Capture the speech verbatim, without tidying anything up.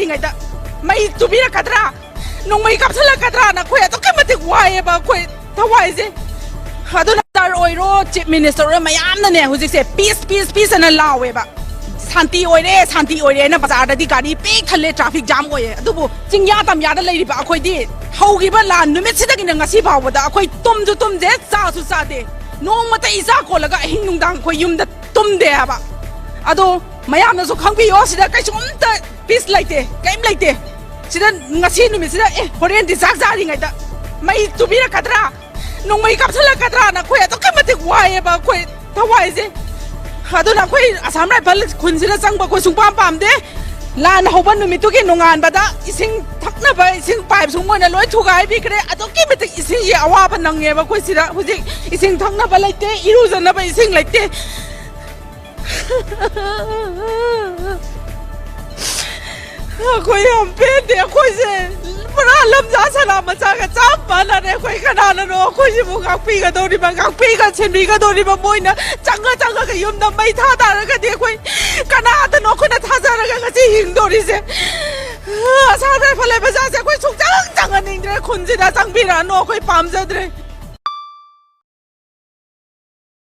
ꯉꯩꯗ ꯃꯩ ꯇꯨꯕꯤꯔꯛꯀꯗ꯭ꯔꯥ, ꯅꯣꯡꯃꯩ ꯀꯥꯞꯁꯤꯜꯂꯛꯀꯗ꯭ꯔꯥꯅ ꯑꯩꯈꯣꯏ ꯑꯗꯨꯛꯀꯤ ꯃꯇꯤꯛ ꯋꯥꯏꯑꯦꯕ ꯑꯩꯈꯣꯏ ꯊꯋꯥꯏꯁꯦ꯫ ꯑꯗꯨꯅ ꯁꯔꯀꯥꯔ ꯑꯣꯏꯔꯣ, ꯆꯤꯐ ꯃꯤꯅꯤꯁꯇꯔ ꯑꯣꯏꯔꯣ, ꯃꯌꯥꯝꯅꯅꯦ ꯍꯧꯖꯤꯛꯁꯦ ꯄꯤꯁ ꯄꯤꯁ ꯄꯤꯁ ꯑꯅ ꯂꯥꯎꯋꯦꯕ꯫ ꯁꯥꯟꯇꯤ ꯑꯣꯏꯔꯦ, ꯁꯥꯟꯇꯤ ꯑꯣꯏꯔꯦꯅ ꯕꯖꯥꯔꯗꯗꯤ ꯒꯥꯔꯤ ꯄꯤꯛ ꯊꯜꯂꯦ, ꯇ꯭ꯔꯥꯐꯤꯛ ꯖꯥꯝ ꯑꯣꯏꯌꯦ꯫ ꯑꯗꯨꯕꯨ ꯆꯤꯡꯌꯥ ꯇꯝꯌꯥꯗ ꯂꯩꯔꯤꯕ ꯑꯩꯈꯣꯏꯗꯤ ꯍꯧꯈꯤꯕ ꯂꯥꯟ ꯅꯨꯃꯤꯠꯁꯤꯗꯒꯤꯅ ꯉꯁꯤ ꯐꯥꯎꯕꯗ ꯑꯩꯈꯣꯏ ꯇꯨꯝꯁꯨ ꯇꯨꯝꯗꯦ, ꯆꯥꯁꯨ ꯆꯥꯗꯦ꯫ ꯅꯣꯡꯃꯇ ꯏꯆꯥ ꯀꯣꯜꯂꯒ ꯑꯍꯤꯡ ꯅꯨꯡꯗꯥꯡ ꯑꯩꯈꯣꯏ ꯌꯨꯝꯗ ꯇꯨꯝꯗꯦ ꯍꯥꯏꯕ꯫ ꯑꯗꯣ ꯃꯌꯥꯝꯅꯁꯨ ꯈꯪꯕꯤꯌꯣ, ꯁꯤꯗ ꯀꯩꯁꯨꯝꯇ ꯄꯤꯁ ꯂꯩꯇꯦ, ꯀꯔꯤꯝ ꯂꯩꯇꯦ꯫ ꯁꯤꯗ ꯉꯁꯤ ꯅꯨꯃꯤꯠꯁꯤꯗ, ꯑꯦ, ꯍꯣꯔꯦꯟꯗꯤ ꯆꯥꯛ ꯆꯥꯔꯤꯉꯩꯗ ꯃꯩ ꯇꯨꯕꯤꯔꯛꯀꯗ꯭ꯔꯥ, ꯅꯣꯡꯃꯩ ꯀꯥꯞꯁꯤꯜꯂꯛꯀꯗ꯭ꯔꯥꯅ ꯑꯩꯈꯣꯏ ꯑꯗꯨꯛꯀꯤ ꯃꯇꯤꯛ ꯋꯥꯏꯑꯦꯕ ꯑꯩꯈꯣꯏ ꯊꯋꯥꯏꯁꯦ꯫ ꯑꯗꯨꯅ ꯑꯩꯈꯣꯏ ꯑꯁꯥꯝ ꯔꯥꯏꯐꯜ ꯈꯨꯟꯁꯤꯗ ꯆꯪꯕ ꯑꯩꯈꯣꯏ ꯁꯨꯡꯄꯥꯝ ꯄꯥꯝꯗꯦ꯫ ꯂꯥꯟ ꯍꯧꯕ ꯅꯨꯃꯤꯠꯇꯨꯒꯤ ꯅꯣꯡꯉꯥꯟꯕꯗ ꯏꯁꯤꯡ ꯊꯛꯅꯕ ꯏꯁꯤꯡ ꯄꯥꯏꯞ ꯁꯨꯝ ꯃꯣꯏꯅ ꯂꯣꯏ ꯊꯨꯒꯥꯏꯕꯤꯈ꯭ꯔꯦ꯫ ꯑꯗꯨꯛꯀꯤ ꯃꯇꯤꯛ ꯏꯁꯤꯡꯒꯤ ꯑꯋꯥꯕ ꯅꯪꯉꯦꯕ ꯑꯩꯈꯣꯏ ꯁꯤꯗ꯫ ꯍꯧꯖꯤꯛ ꯏꯁꯤꯡ ꯊꯛꯅꯕ ꯂꯩꯇꯦ, ꯏꯔꯨꯖꯅꯕ ꯏꯁꯤꯡ ꯂꯩꯇꯦ꯫ ꯑꯩꯈꯣꯏ ꯌꯥꯝ ꯄꯦꯟꯗꯦ꯫ ꯑꯩꯈꯣꯏꯁꯦ ꯄꯨꯔꯥ ꯂꯝꯖꯥ ꯁꯅꯥ ꯃꯆꯥꯒ ꯆꯞ ꯃꯥꯟꯅꯔꯦ꯫ ꯑꯩꯈꯣꯏ ꯀꯅꯥꯅꯅꯣ ꯑꯩꯈꯣꯏꯁꯤꯕꯨ ꯉꯥꯛꯄꯤꯒꯗꯧꯔꯤꯕ, ꯉꯥꯛꯄꯤꯒ ꯁꯦꯟꯕꯤꯒꯗꯧꯔꯤꯕ? ꯃꯣꯏꯅ ꯆꯪꯉ ꯆꯪꯉꯒ ꯌꯨꯝꯗ ꯃꯩ ꯊꯥ ꯇꯥꯔꯒꯗꯤ ꯑꯩꯈꯣꯏ ꯀꯅꯥꯗꯅꯣ ꯑꯩꯈꯣꯏꯅ ꯊꯥꯖꯔꯒ ꯉꯁꯤ ꯍꯤꯡꯗꯧꯔꯤꯁꯦ? ꯑꯁꯥꯝ ꯔꯥꯏꯐꯜ ꯂꯩꯕ ꯖꯥꯠꯁꯦ ꯑꯩꯈꯣꯏ ꯁꯨꯡꯆꯪ ꯆꯪꯍꯟꯅꯤꯡꯗ꯭ꯔꯦ꯫ ꯈꯨꯟꯁꯤꯗ ꯆꯪꯕꯤꯔꯛꯑꯅꯨ, ꯑꯩꯈꯣꯏ ꯄꯥꯝꯖꯗ꯭ꯔꯦ꯫